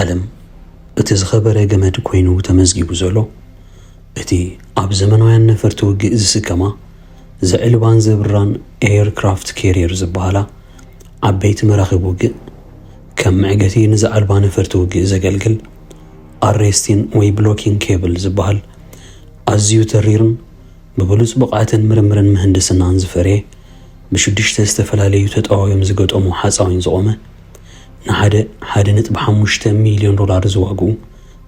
ዓለም እቲ ዝኸበረ ገመድ ኮይኑ ተመዝጊቡ ዘሎ፣ እቲ ኣብ ዘመናውያን ነፈርቲ ውግእ ዝስከማ ዘዕልባን ዘብራን ኤርክራፍት ኬሪየር ዝበሃላ ዓበይቲ መራኽብ ውግእ፣ ከም መዕገቲ ንዝዓልባ ነፈርቲ ውግእ ዘገልግል ኣሬስቲን ወይ ብሎኪንግ ኬብል ዝበሃል ኣዝዩ ተሪርን ብብሉጽ ብቕዓትን ምርምርን ምህንድስናን ዝፈረየ፣ ብሽዱሽተ ዝተፈላለዩ ተጠዋዮም ዝገጠሙ ሓፃዊን ዝቖመ፣ ንሓደ ሓደ ነጥቢ ሓሙሽተ ሚልዮን ዶላር ዝዋግኡ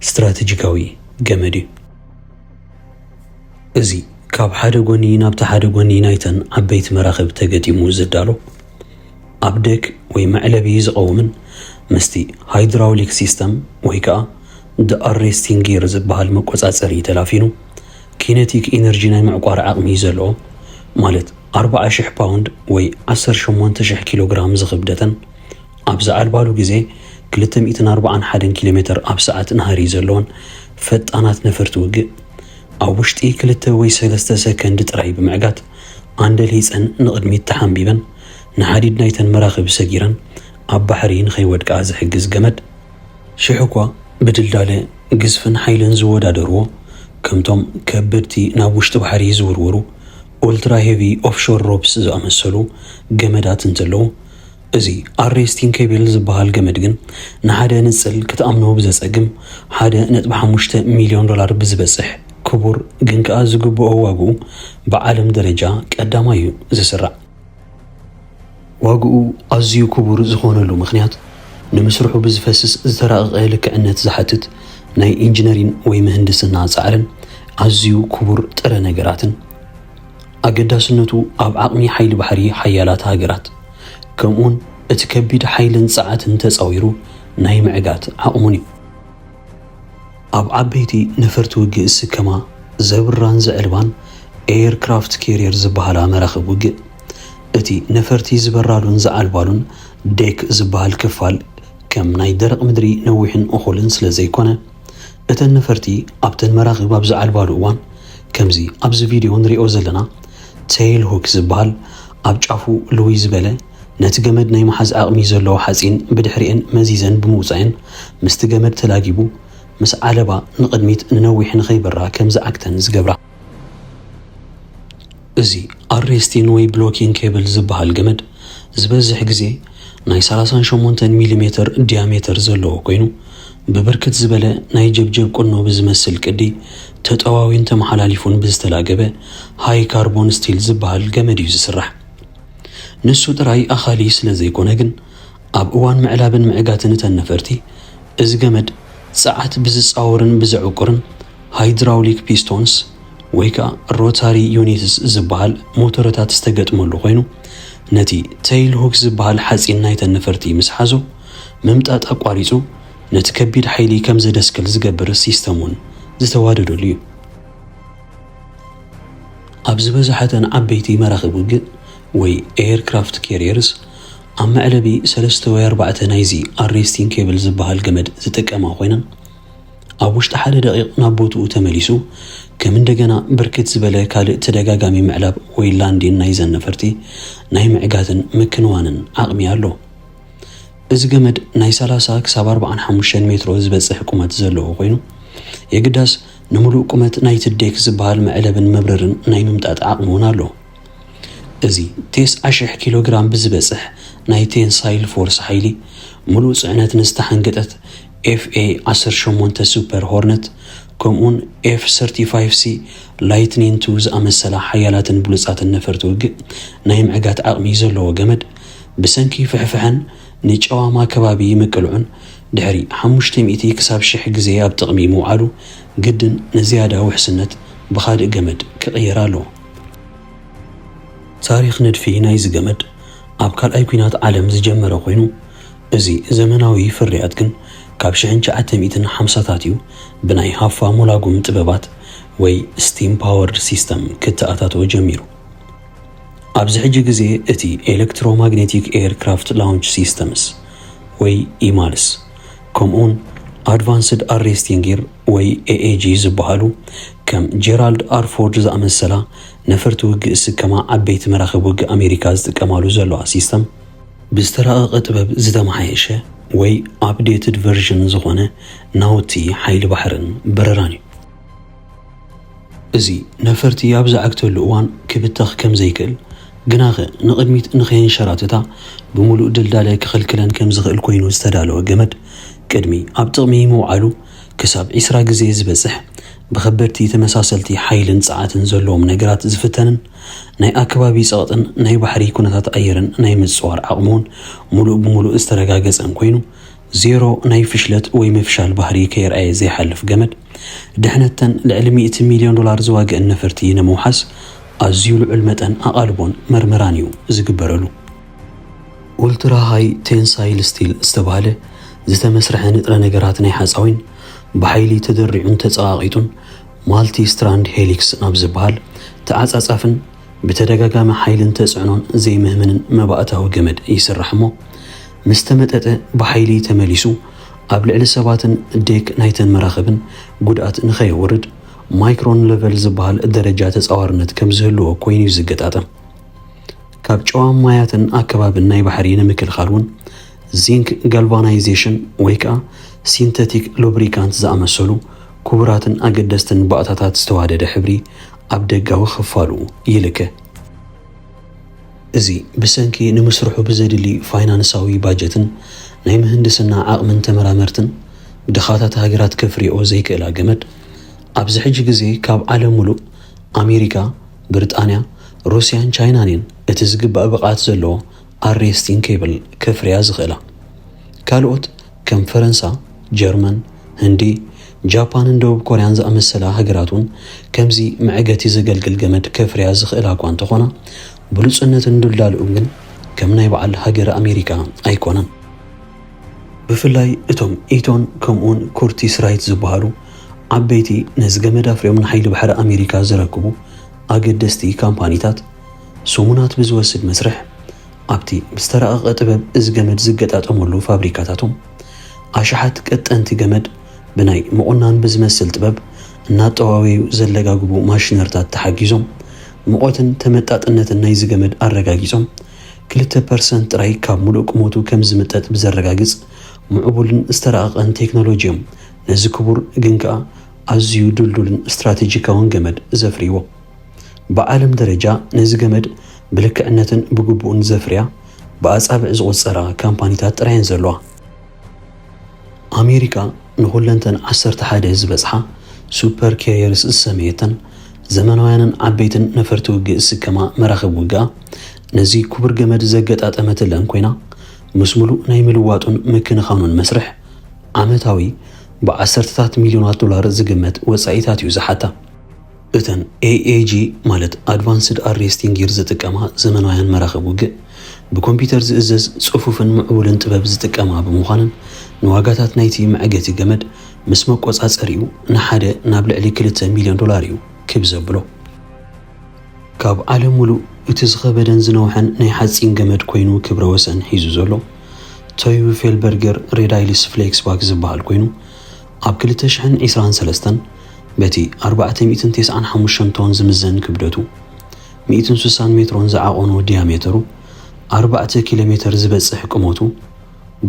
ስትራቴጂካዊ ገመድ እዩ። እዚ ካብ ሓደ ጎኒ ናብቲ ሓደ ጎኒ ናይተን ዓበይቲ መራኽብ ተገጢሙ ዝዳሎ፣ ኣብ ደክ ወይ መዕለቢ ዝቐውምን ምስቲ ሃይድራውሊክ ሲስተም ወይ ከዓ ደ ኣሬስቲንግ ጊር ዝበሃል መቆጻጸሪ ተላፊኑ፣ ኪነቲክ ኢነርጂ ናይ ምዕቋር ዓቕሚ ዘለዎ፣ ማለት ኣርባዓ ሽሕ ፓውንድ ወይ ዓሰርተ ሸሞንተ ሽሕ ኪሎ ግራም ዝኽብደተን፣ ኣብ ዝዓልባሉ ግዜ ክልተ ሚእትን ኣርባዓን ሓደን ኪሎ ሜትር ኣብ ሰዓት ናህሪ ዘለወን ፈጣናት ነፈርቲ ውግእ፣ ኣብ ውሽጢ ክልተ ወይ ሰለስተ ሰከንድ ጥራይ ብምዕጋት ኣንደልሂፀን ንቕድሚት ተሓንቢበን ንሓዲድ ናይተን መራኽብ ሰጊረን ኣብ ባሕሪ ንኸይወድቃ ዝሕግዝ ገመድ፣ ሽሕ እኳ ብድልዳለ ግዝፍን ሓይልን ዝወዳደርዎ፣ ከምቶም ከበድቲ ናብ ውሽጢ ባሕሪ ዝውርወሩ ኡልትራ ሄቪ ኦፍሾር ሮፕስ ዝኣመሰሉ ገመዳት እንተለዉ፣ እዚ ኣሬስቲን ኬብል ዝበሃል ገመድ ግን ንሓደ ንጽል ክትኣምኖ ብዘጸግም ሓደ ነጥቢ ሓሙሽተ ሚልዮን ዶላር ብዝበጽሕ ክቡር ግን ከኣ ዝግብኦ ዋግኡ ብዓለም ደረጃ ቀዳማይ እዩ ዝስራዕ። ዋግኡ ኣዝዩ ክቡር ዝኾነሉ ምኽንያት፣ ንምስርሑ ብዝፈስስ ዝተራቐቐ ልክዕነት ዝሓትት ናይ ኢንጂነሪን ወይ ምህንድስና ጻዕርን ኣዝዩ ክቡር ጥረ ነገራትን፣ ኣገዳስነቱ ኣብ ዓቕሚ ሓይሊ ባሕሪ ሓያላት ሃገራት፣ ከምኡውን እቲ ከቢድ ሓይልን ጸዓትን ተጻዊሩ ናይ ምዕጋት ዓቕሙን እዩ። ኣብ ዓበይቲ ነፈርቲ ውግእ ዝስከማ ዘብራን ዘዕልባን ኤርክራፍት ኬሪየር ዝበሃላ መራኽብ ውግእ፣ እቲ ነፈርቲ ዝበራሉን ዝዓልባሉን ዴክ ዝበሃል ክፋል ከም ናይ ደረቕ ምድሪ ነዊሕን እኹልን ስለ ዘይኮነ፣ እተን ነፈርቲ ኣብተን መራኽብ ኣብ ዝዓልባሉ እዋን፣ ከምዚ ኣብዚ ቪድዮ ንሪኦ ዘለና ቴይል ሁክ ዝበሃል ኣብ ጫፉ ልውይ ዝበለ፣ ነቲ ገመድ ናይ ምሓዝ ዓቕሚ ዘለዎ ሓፂን ብድሕሪኤን መዚዘን ብምውፃኤን ምስቲ ገመድ ተላጊቡ ምስ ዓለባ ንቕድሚት ንነዊሕ ንኸይበራ ከም ዝዓግተን ዝገብራ። እዚ ኣሬስቲን ወይ ብሎኪንግ ኬብል ዝበሃል ገመድ ዝበዝሕ ግዜ ናይ ሰላሳን ሸሞንተን ሚሊ ሜትር ዲያሜትር ዘለዎ ኮይኑ፣ ብብርክት ዝበለ ናይ ጀብጀብ ቁኖ ብዝመስል ቅዲ ተጠዋዊን ተመሓላሊፉን ብዝተላገበ ሃይ ካርቦን ስቲል ዝበሃል ገመድ እዩ ዝስራሕ። ንሱ ጥራይ ኣኻሊ ስለ ዘይኮነ ግን፣ ኣብ እዋን ምዕላብን ምዕጋትን እተን ነፈርቲ፣ እዚ ገመድ ጸዓት ብዝጻወርን ብዘዕቁርን ሃይድራውሊክ ፒስቶንስ ወይ ከኣ ሮታሪ ዩኒትስ ዝበሃል ሞተረታት ዝተገጥመሉ ኮይኑ፣ ነቲ ቴይል ሁክ ዝበሃል ሓጺን ናይተን ነፈርቲ ምስ ሓዞ፣ ምምጣጥ ኣቋሪጹ ነቲ ከቢድ ሓይሊ ከም ዘደስክል ዝገብር ሲስተም እውን ዝተዋደደሉ እዩ። ኣብ ዝበዝሓተን ዓበይቲ መራኽብ ውግእ ወይ ኤርክራፍት ኬሪየርስ፣ ኣብ መዕለቢ ሰለስተ ወይ ኣርባዕተ ናይዚ ኣሬስቲን ኬብል ዝበሃል ገመድ ዝጥቀማ ኮይነን፣ ኣብ ውሽጢ ሓደ ደቂቕ ናብ ቦትኡ ተመሊሱ፣ ከም እንደገና ብርክት ዝበለ ካልእ ተደጋጋሚ ምዕላብ ወይ ላንዲን ናይዘን ነፈርቲ ናይ ምዕጋትን ምክንዋንን ዓቕሚ ኣሎ። እዚ ገመድ ናይ ሰላሳ ክሳብ ኣርባዓን ሓሙሽተን ሜትሮ ዝበጽሕ ቁመት ዘለዎ ኮይኑ፣ የግዳስ ንምሉእ ቁመት ናይቲ ዴክ ዝበሃል መዕለብን መብረርን ናይ ምምጣጥ ዓቕሚ እውን ኣሎ። እዚ ተስዓ ሽሕ ኪሎ ግራም ብዝበጽሕ ናይ ቴንሳይል ፎርስ ሓይሊ፣ ምሉእ ጽዕነት ንዝተሓንገጠት ኤፍ ኤ ዓሰርተ ሸሞንተ ሱፐር ሆርነት፣ ከምኡውን ኤፍ ሰርቲፋይቭ ሲ ላይትኒን ቱ ዝኣመሰላ ሓያላትን ብሉጻትን ነፈርቲ ውግእ ናይ ምዕጋት ዓቕሚ ዘለዎ ገመድ፣ ብሰንኪ ፍሕፍሐን ንጨዋማ ከባቢ ምቅልዑን ድሕሪ ሓሙሽተ ሚእቲ ክሳብ ሽሕ ግዜ ኣብ ጥቕሚ ምውዓሉ፣ ግድን ንዝያዳ ውሕስነት ብኻልእ ገመድ ክቕየር ኣለዎ። ታሪኽ ንድፊ ናይዚ ገመድ ኣብ ካልኣይ ኲናት ዓለም ዝጀመረ ኮይኑ፣ እዚ ዘመናዊ ፍርያት ግን ካብ ሽሕን ትሽዓተ ሚእትን ሓምሳታት እዩ ብናይ ሃፋ ሞላጉም ጥበባት ወይ ስቲም ፓወርድ ሲስተም ክተኣታቶ ጀሚሩ። ኣብዚ ሕጂ ግዜ እቲ ኤሌክትሮማግኔቲክ ኤርክራፍት ላውንች ሲስተምስ ወይ ኢማልስ፣ ከምኡውን ኣድቫንስድ ኣሬስቲንግ ጊር ወይ ኤ ኤ ጂ ዝበሃሉ፣ ከም ጄራልድ ኣር ፎርድ ዝኣመሰላ ነፈርቲ ውግእ ዝስከማ ዓበይቲ መራኽብ ውግእ ኣሜሪካ ዝጥቀማሉ ዘለዋ ሲስተም፣ ብዝተራቐቐ ጥበብ ዝተመሓየሸ ወይ ኣፕዴትድ ቨርዥን ዝኾነ ናውቲ ሓይሊ ባሕርን በረራን እዩ። እዚ ነፈርቲ ኣብ ዝዓግተሉ እዋን ክብተኽ ከም ዘይክእል፣ ግናኸ ንቕድሚት ንኸየንሸራትታ ብምሉእ ድልዳለ ክኽልክለን ከም ዝኽእል ኮይኑ ዝተዳለወ ገመድ፣ ቅድሚ ኣብ ጥቕሚ ምውዓሉ ክሳብ ዒስራ ግዜ ዝበጽሕ ብኸበድቲ ተመሳሰልቲ ሓይልን ጸዓትን ዘለዎም ነገራት ዝፍተንን ናይ ኣከባቢ ጸቕጥን ናይ ባሕሪ ኩነታት ኣየርን ናይ ምጽዋር ዓቕሙ እውን ምሉእ ብምሉእ ዝተረጋገጸን ኮይኑ፣ ዜሮ ናይ ፍሽለት ወይ ምፍሻል ባህሪ ከየርኣየ ዘይሓልፍ ገመድ፣ ድሕነተን ልዕሊ ሚእቲ ሚልዮን ዶላር ዝዋግአን ነፈርቲ ንምውሓስ ኣዝዩ ልዑል መጠን ኣቓልቦን መርመራን እዩ ዝግበረሉ። ኡልትራ ሃይ ቴንሳይል ስቲል ዝተባህለ ዝተመስርሐ ንጥረ ነገራት ናይ ሓፃዊን ብሓይሊ ተደሪዑን ተፀቓቒጡን ማልቲ ስትራንድ ሄሊክስ ናብ ዝበሃል ተዓፃፃፍን ብተደጋጋሚ ሓይልን ተፅዕኖን ዘይምህምንን መባእታዊ ገመድ ይስራሕ እሞ፣ ምስ ተመጠጠ ብሓይሊ ተመሊሱ ኣብ ልዕሊ ሰባትን ዴክ ናይተን መራኽብን ጉድኣት ንኸየውርድ ማይክሮን ለቨል ዝበሃል ደረጃ ተፃዋርነት ከም ዝህልዎ ኮይኑ እዩ ዝገጣጠም። ካብ ጨዋም ማያትን ኣከባብን ናይ ባሕሪ ንምክልኻል እውን ዚንክ ጋልቫናይዜሽን ወይ ከዓ ሲንተቲክ ሉብሪካንት ዝኣመሰሉ ክቡራትን ኣገደስትን ባእታታት ዝተዋደደ ሕብሪ ኣብ ደጋዊ ክፋሉ ይልከ። እዚ ብሰንኪ ንምስርሑ ብዘድሊ ፋይናንሳዊ ባጀትን ናይ ምህንድስና ዓቕምን ተመራመርትን ድኻታት ሃገራት ከፍርይኦ ዘይክእላ ገመድ፣ ኣብዚ ሕጂ ግዜ ካብ ዓለም ሙሉእ ኣሜሪካ፣ ብሪጣንያ፣ ሩስያን ቻይናን እየን እቲ ዝግባእ ብቕዓት ዘለዎ ኣሬስቲንግ ኬብል ከፍርያ ዝኽእላ። ካልኦት ከም ፈረንሳ፣ ጀርመን፣ ህንዲ፣ ጃፓንን ደቡብ ኮርያን ዝኣመሰላ ሃገራት እውን ከምዚ መዕገቲ ዘገልግል ገመድ ከፍርያ ዝኽእላ እኳ እንተኾና፣ ብሉጽነትን ድልዳልኡን ግን ከም ናይ በዓል ሃገረ ኣሜሪካ ኣይኮነን። ብፍላይ እቶም ኢቶን ከምኡውን ኩርቲስ ራይት ዝበሃሉ ዓበይቲ ነዚ ገመድ ኣፍርዮም ንሓይሊ ባሕሪ ኣሜሪካ ዘረክቡ ኣገደስቲ ካምፓኒታት፣ ሰሙናት ብዝወስድ መስርሕ ኣብቲ ብዝተራቐቐ ጥበብ እዚ ገመድ ዝገጣጠመሉ ፋብሪካታቶም፣ ኣሽሓት ቀጠንቲ ገመድ ብናይ ምቑናን ብዝመስል ጥበብ እናጠዋወዩ ዘለጋግቡ ማሽነርታት ተሓጊዞም፣ ሙቐትን ተመጣጥነትን ናይዚ ገመድ ኣረጋጊጾም፣ ክልተ ፐርሰንት ጥራይ ካብ ሙሉእ ቁመቱ ከም ዝምጠጥ ብዘረጋግጽ ምዕቡልን ዝተራቐቐን ቴክኖሎጂ እዮም ነዚ ክቡር ግን ከኣ ኣዝዩ ድልዱልን ስትራቴጂካውን ገመድ ዘፍርይዎ። ብዓለም ደረጃ ነዚ ገመድ ብልክዕነትን ብግቡእን ዘፍርያ ብኣጻብዕ ዝቑጸራ ካምፓኒታት ጥራየን ዘለዋ። ኣሜሪካ ንኹለንተን ዓሰርተ ሓደ ዝበጽሓ ሱፐር ካሪየርስ ዝሰመየተን ዘመናውያንን ዓበይትን ነፈርቲ ውግእ ዝስከማ መራኽብ ውግኣ ነዚ ክቡር ገመድ ዘገጣጠመትለን ኮይና፣ ምስ ሙሉእ ናይ ምልዋጡን ምክንኻኑን መስርሕ ዓመታዊ ብዓሰርተታት ሚልዮናት ዶላር ዝግመት ወጻኢታት እዩ ዝሓታ። እተን ኤ ኤ ጂ ማለት ኣድቫንስድ ኣሬስቲንግ ጊር ዝጥቀማ ዘመናውያን መራኽብ ውግእ፣ ብኮምፒውተር ዝእዘዝ ጽፉፍን ምዕቡልን ጥበብ ዝጥቀማ ብምዃነን፣ ንዋጋታት ናይቲ መዕገቲ ገመድ ምስ መቆጻጸሪኡ ንሓደ ናብ ልዕሊ ክልተ ሚልዮን ዶላር እዩ ክብ ዘብሎ። ካብ ዓለም ሙሉእ እቲ ዝኸበደን ዝነውሐን ናይ ሓጺን ገመድ ኮይኑ ክብረ ወሰን ሒዙ ዘሎ፣ ቶዩ ፌልበርገር ሬዳይልስ ፍሌክስባክ ዝበሃል ኮይኑ፣ ኣብ ክልተ ሽሕን ዕስራን ሰለስተን በቲ ኣርባዕተ ሚእትን ተስዓን ሓሙሽተን ቶን ዝምዘን ክብደቱ፣ ሚእትን ስሳን ሜትሮን ዝዓቐኖ ዲያሜተሩ፣ ኣርባዕተ ኪሎ ሜተር ዝበጽሕ ቁመቱ፣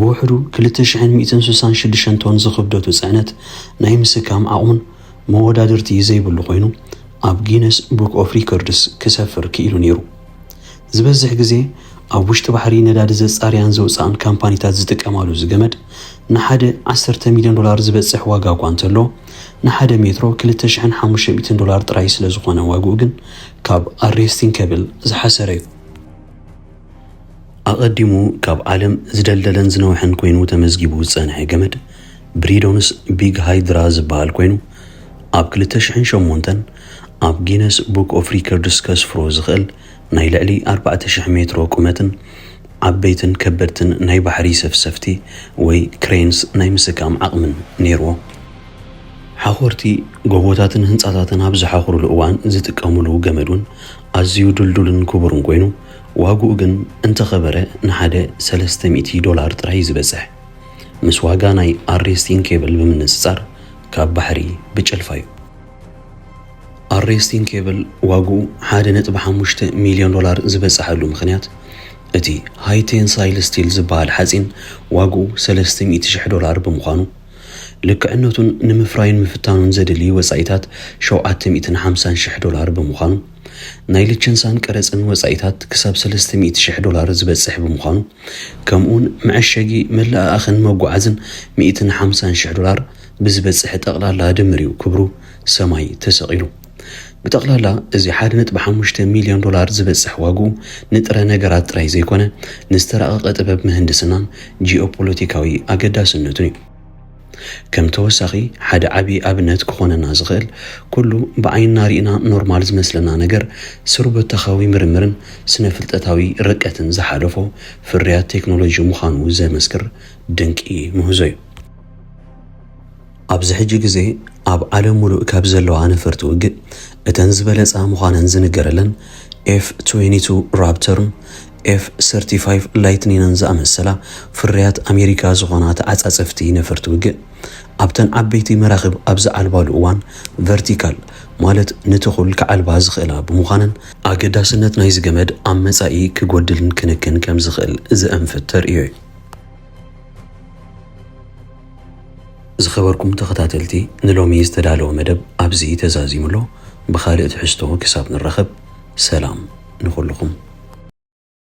ብውሕዱ ክልተ ሽሕን ሚእትን ስሳን ሽዱሽተን ቶን ዝኽብደቱ ጽዕነት ናይ ምስካም ዓቕሙን መወዳድርቲ ዘይብሉ ኮይኑ፣ ኣብ ጊነስ ቡክ ኦፍ ሪከርድስ ክሰፍር ክኢሉ ነይሩ። ዝበዝሕ ግዜ ኣብ ውሽጢ ባሕሪ ነዳዲ ዘጻርያን ዘውጽኣን ካምፓኒታት ዝጥቀማሉ እዚ ገመድ ንሓደ ዓሰርተ ሚልዮን ዶላር ዝበጽሕ ዋጋ እኳ እንተሎ፣ ንሓደ ሜትሮ ክልተ ሽሕን ሓሙሽተ ሚእትን ዶላር ጥራይ ስለ ዝኾነ ዋግኡ ግን ካብ ኣሬስቲን ኬብል ዝሓሰረ እዩ። ኣቐዲሙ ካብ ዓለም ዝደልደለን ዝነውሐን ኮይኑ ተመዝጊቡ ዝጸንሐ ገመድ ብሪዶንስ ቢግ ሃይድራ ዝበሃል ኮይኑ፣ ኣብ ክልተ ሽሕን ሸሞንተን ኣብ ጊነስ ቡክ ኦፍ ሪከርድስ ከስፍሮ ዝኽእል ናይ ልዕሊ ኣርባዕተ ሽሕ ሜትሮ ቁመትን ዓበይትን ከበድትን ናይ ባሕሪ ሰፍሰፍቲ ወይ ክሬንስ ናይ ምስካም ዓቕምን ነይርዎ። ሓኾርቲ ጎቦታትን ህንጻታትን ኣብ ዝሓኹሩሉ እዋን ዝጥቀሙሉ ገመድ እውን ኣዝዩ ድልዱልን ክቡርን ኮይኑ፣ ዋግኡ ግን እንተኸበረ ንሓደ ሰለስተ ሚእቲ ዶላር ጥራይ እዩ ዝበጽሕ። ምስ ዋጋ ናይ ኣሬስቲን ኬብል ብምንጽጻር ካብ ባሕሪ ብጭልፋ እዩ። ኣሬስቲን ኬብል ዋግኡ ሓደ ነጥቢ ሓሙሽተ ሚልዮን ዶላር ዝበጽሓሉ ምኽንያት፣ እቲ ሃይ ቴንሳይል ስቲል ዝበሃል ሓፂን ዋግኡ ሰለስተ ሚእቲ ሽሕ ዶላር ብምዃኑ፣ ልክዕነቱን ንምፍራይን ምፍታኑን ዘድሊ ወጻኢታት ሸውዓተ ሚእትን ሓምሳን ሽሕ ዶላር ብምዃኑ፣ ናይ ልቸንሳን ቀረጽን ወጻኢታት ክሳብ ሰለስተ ሚእቲ ሽሕ ዶላር ዝበጽሕ ብምዃኑ፣ ከምኡውን መዐሸጊ፣ መለኣኣኽን መጓዓዝን ሚእትን ሓምሳን ሽሕ ዶላር ብዝበጽሕ ጠቕላላ ድምር እዩ ክብሩ ሰማይ ተሰቒሉ። ብጠቕላላ እዚ ሓደ ነጥቢ ሓሙሽተ ሚልዮን ዶላር ዝበጽሕ ዋግኡ ንጥረ ነገራት ጥራይ ዘይኮነ፣ ንዝተራቐቐ ጥበብ ምህንድስናን ጂኦፖለቲካዊ ኣገዳስነቱን እዩ። ከም ተወሳኺ፣ ሓደ ዓቢ ኣብነት ክኾነና ዝኽእል፣ ኩሉ ብዓይንና ርኢና ኖርማል ዝመስለና ነገር፣ ስሩበታኻዊ ምርምርን ስነ-ፍልጠታዊ ርቀትን ዝሓለፎ ፍርያት ቴክኖሎጂ ምዃኑ ዘመስክር ድንቂ ምህዞ እዩ። ኣብዚ ሕጂ ግዜ ኣብ ዓለም ሙሉእ ካብ ዘለዋ ነፈርቲ ውግእ እተን ዝበለጻ ምዃነን ዝንገረለን ኤፍ ትዌንቲ ቱ ራፕተርን ኤፍ ሰርቲ ፋይቭ ላይትኒንን ዝኣመሰላ ፍርያት ኣሜሪካ ዝኾና ተዓጻጸፍቲ ነፈርቲ ውግእ፣ ኣብተን ዓበይቲ መራኽብ ኣብ ዝዓልባሉ እዋን ቨርቲካል፣ ማለት ንትኹል ክዓልባ ዝኽእላ ብምዃነን፣ ኣገዳስነት ናይዚ ገመድ ኣብ መጻኢ ክጎድልን ክንክን ከም ዝኽእል ዘእንፍት ተርእዮ እዩ። ዝኸበርኩም ተኸታተልቲ፣ ንሎሚ ዝተዳለወ መደብ ኣብዚ ተዛዚሙ ኣሎ። ብኻልእ ትሕዝቶ ክሳብ ንራኸብ፣ ሰላም ንኹልኹም።